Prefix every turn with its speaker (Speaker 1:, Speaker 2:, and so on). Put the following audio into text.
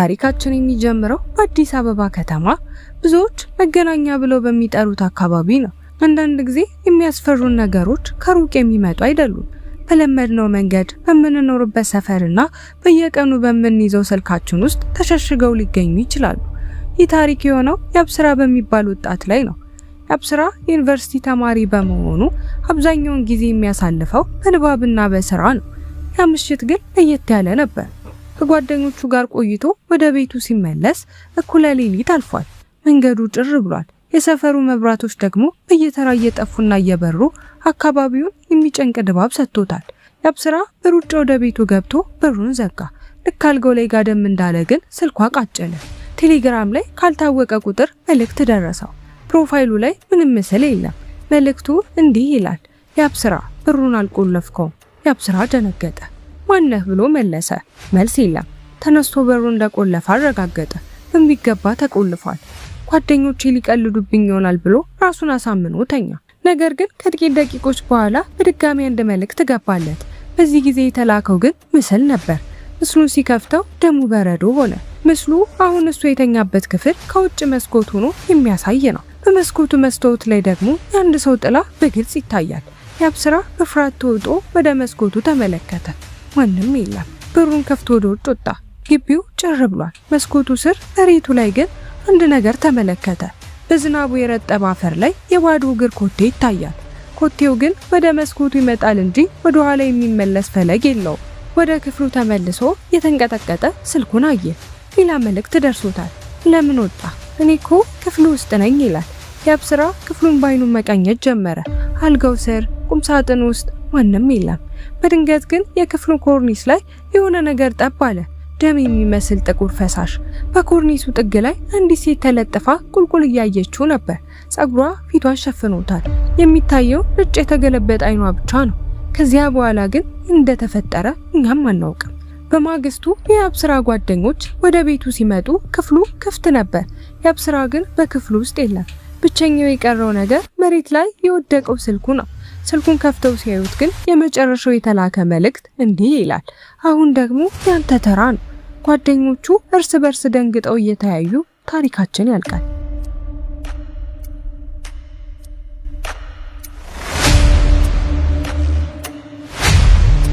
Speaker 1: ታሪካችን የሚጀምረው በአዲስ አበባ ከተማ ብዙዎች መገናኛ ብለው በሚጠሩት አካባቢ ነው። አንዳንድ ጊዜ የሚያስፈሩን ነገሮች ከሩቅ የሚመጡ አይደሉም። በለመድነው መንገድ፣ በምንኖርበት ሰፈርና በየቀኑ በምንይዘው ስልካችን ውስጥ ተሸሽገው ሊገኙ ይችላሉ። ይህ ታሪክ የሆነው የአብስራ በሚባል ወጣት ላይ ነው። የአብስራ ዩኒቨርሲቲ ተማሪ በመሆኑ አብዛኛውን ጊዜ የሚያሳልፈው በንባብና በስራ ነው። ያ ምሽት ግን ለየት ያለ ነበር። ከጓደኞቹ ጋር ቆይቶ ወደ ቤቱ ሲመለስ እኩለ ሌሊት አልፏል። መንገዱ ጭር ብሏል። የሰፈሩ መብራቶች ደግሞ በየተራ እየጠፉና እየበሩ አካባቢውን የሚጨንቅ ድባብ ሰጥቶታል። የአብስራ በሩጫ ወደ ቤቱ ገብቶ በሩን ዘጋ። ልክ አልጋው ላይ ጋደም እንዳለ ግን ስልኳ ቃጨለ። ቴሌግራም ላይ ካልታወቀ ቁጥር መልእክት ደረሰው። ፕሮፋይሉ ላይ ምንም ምስል የለም። መልእክቱ እንዲህ ይላል፣ የአብስራ በሩን አልቆለፍከውም። የአብስራ ደነገጠ። ማነህ ብሎ መለሰ። መልስ የለም። ተነስቶ በሩን እንደቆለፈ አረጋገጠ። በሚገባ ተቆልፏል። ጓደኞቼ ሊቀልዱብኝ ይሆናል ብሎ ራሱን አሳምኖ ተኛ። ነገር ግን ከጥቂት ደቂቆች በኋላ በድጋሚ አንድ መልእክት ገባለት። በዚህ ጊዜ የተላከው ግን ምስል ነበር። ምስሉን ሲከፍተው ደሙ በረዶ ሆነ። ምስሉ አሁን እሱ የተኛበት ክፍል ከውጭ መስኮት ሆኖ የሚያሳይ ነው። በመስኮቱ መስታወት ላይ ደግሞ የአንድ ሰው ጥላ በግልጽ ይታያል። የአብስራ በፍርሃት ተውጦ ወደ መስኮቱ ተመለከተ። ማንም የለም። በሩን ከፍቶ ወደ ውጭ ወጣ። ግቢው ጭር ብሏል። መስኮቱ ስር መሬቱ ላይ ግን አንድ ነገር ተመለከተ። በዝናቡ የረጠበ አፈር ላይ የባዶ እግር ኮቴ ይታያል። ኮቴው ግን ወደ መስኮቱ ይመጣል እንጂ ወደ ኋላ የሚመለስ ፈለግ የለውም። ወደ ክፍሉ ተመልሶ የተንቀጠቀጠ ስልኩን አየ። ሌላ መልእክት ደርሶታል። ለምን ወጣ? እኔ እኮ ክፍሉ ውስጥ ነኝ ይላል። የአብስራ ክፍሉን ባይኑ መቃኘት ጀመረ። አልጋው ስር፣ ቁም ሳጥን ውስጥ ማንም የለም። በድንገት ግን የክፍሉ ኮርኒስ ላይ የሆነ ነገር ጠብ አለ። ደም የሚመስል ጥቁር ፈሳሽ። በኮርኒሱ ጥግ ላይ አንዲት ሴት ተለጥፋ ቁልቁል እያየችው ነበር። ጸጉሯ ፊቷን ሸፍኖታል። የሚታየው ነጭ የተገለበጠ አይኗ ብቻ ነው። ከዚያ በኋላ ግን እንደተፈጠረ እኛም አናውቅም። በማግስቱ የአብስራ ጓደኞች ወደ ቤቱ ሲመጡ ክፍሉ ክፍት ነበር። የአብስራ ግን በክፍሉ ውስጥ የለም። ብቸኛው የቀረው ነገር መሬት ላይ የወደቀው ስልኩ ነው። ስልኩን ከፍተው ሲያዩት ግን የመጨረሻው የተላከ መልእክት እንዲህ ይላል፣ አሁን ደግሞ ያንተ ተራ ነው። ጓደኞቹ እርስ በርስ ደንግጠው እየተያዩ ታሪካችን ያልቃል።